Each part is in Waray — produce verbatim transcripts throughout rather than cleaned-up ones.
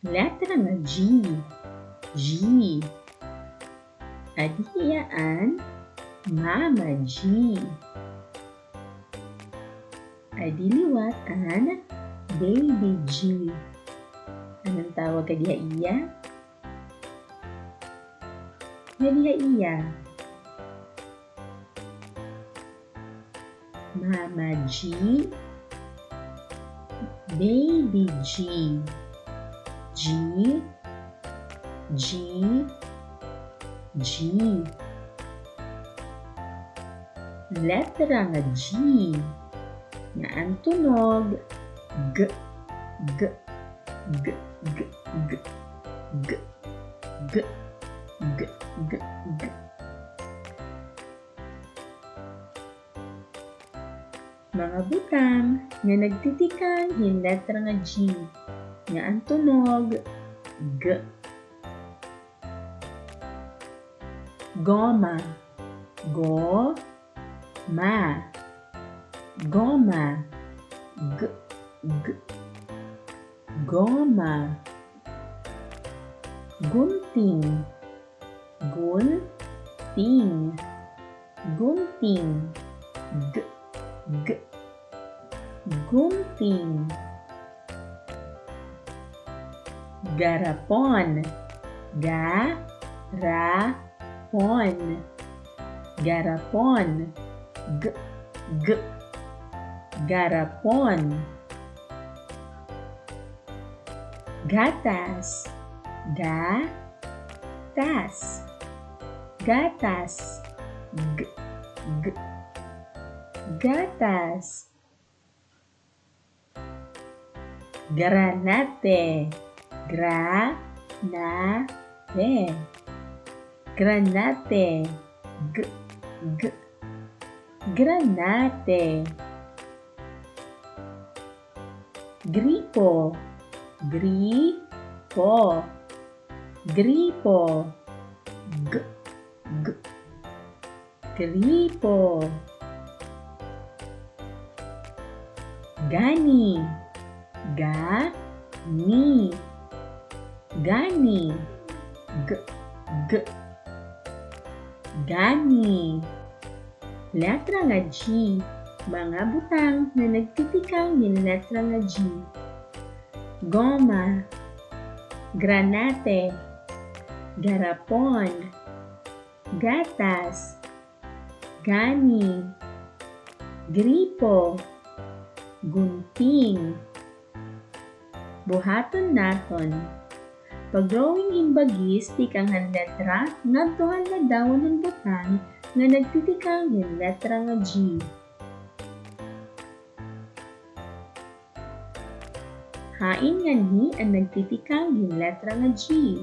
Letra nga G. G. Adi hiya an Mama G. Adi liwat an Baby G. Ano an tawag kadi ha iya? Kadi ha iya. Mama G, Baby G, G, G, G. Letra nga G nga an tunog G, G, G. Mga butang nga nagtitikang hin letra nga G, nga an tunog G. Goma. Go, ma. Goma. G, g. Goma. Gunting. Gunting. Gunting. G, g. Gunting. Garapon. Ga, ra, pon. Garapon. G, g. Garapon. Gatas. Ga, tas. Gatas. G, g. Gatas. Granate. Gra, na, te. Granate. G, g. Granate. Gripo. Gri, po. Gripo. G, g. Gripo. Gani. Ga, ni. Gani. G, g. Gani. Letra nga G. Mga butang nga nagtitikang hin letra nga G. Goma. Granate. Garapon. Gatas. Gani. Gripo. Gunting. Buhaton naton. Pag-drawing hin bagis tikang han letra ngadto han ladawan han butang nga nagtitikang hin letra nga G. Hain nganhi an nagtitikang hin letra nga G?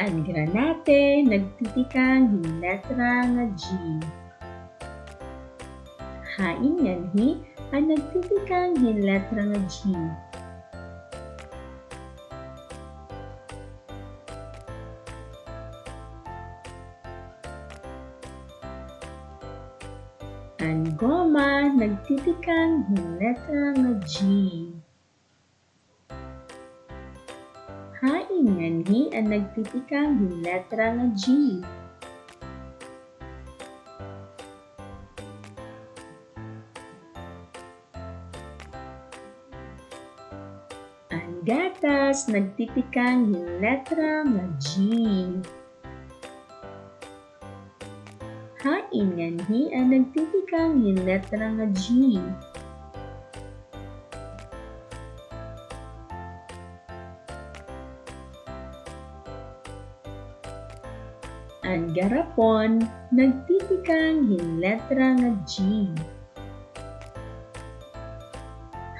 An granate nagtitikang hin letra nga G. Hain nganhi an nagtitikang hin letra nga G? An goma nagtitikang hin letra nga G. Hain nganhi an nagtitikang hin letra nga G? An gatas nagtitikang hin letra nga G. Hain nganhi an nagtitikang hin letra nga G? An garapon nagtitikang hin letra nga G.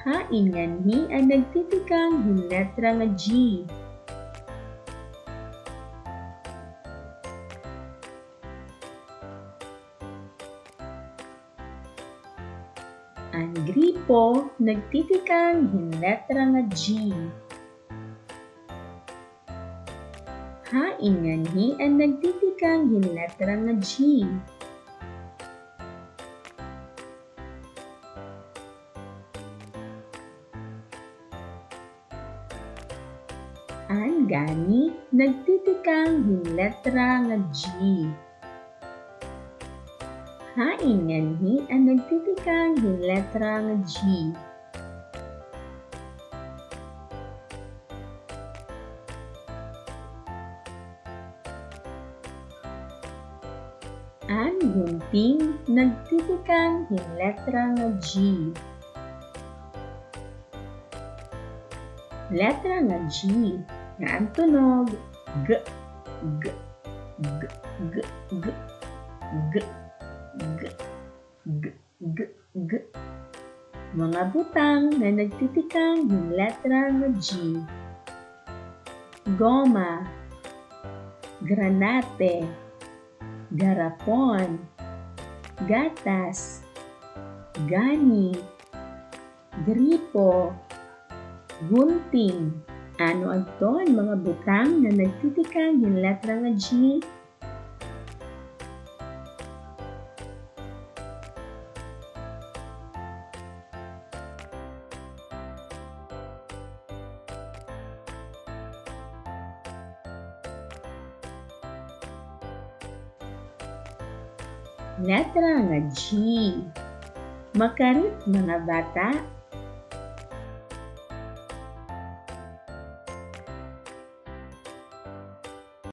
Hain nganhi an nagtitikang hin letra nga G? An gripo nagtitikang hin letra nga G. Hain nganhi an nagtitikang hin letra nga G? gani nagtitikang hin letra nga G? Hain nganhi an nagtitikang hin letra nga G? An gunting nagtitikang hin letra nga G. Letra nga G nga an tunog G, G, G. Mga butang nga nagtitikang hin letra nga G. Goma, granate, garapon, gatas, gani, gripo, gunting. Ano adto an mga butang nga nagtitikang hin letra nga G? Letra nga G. Makarit, mga bata,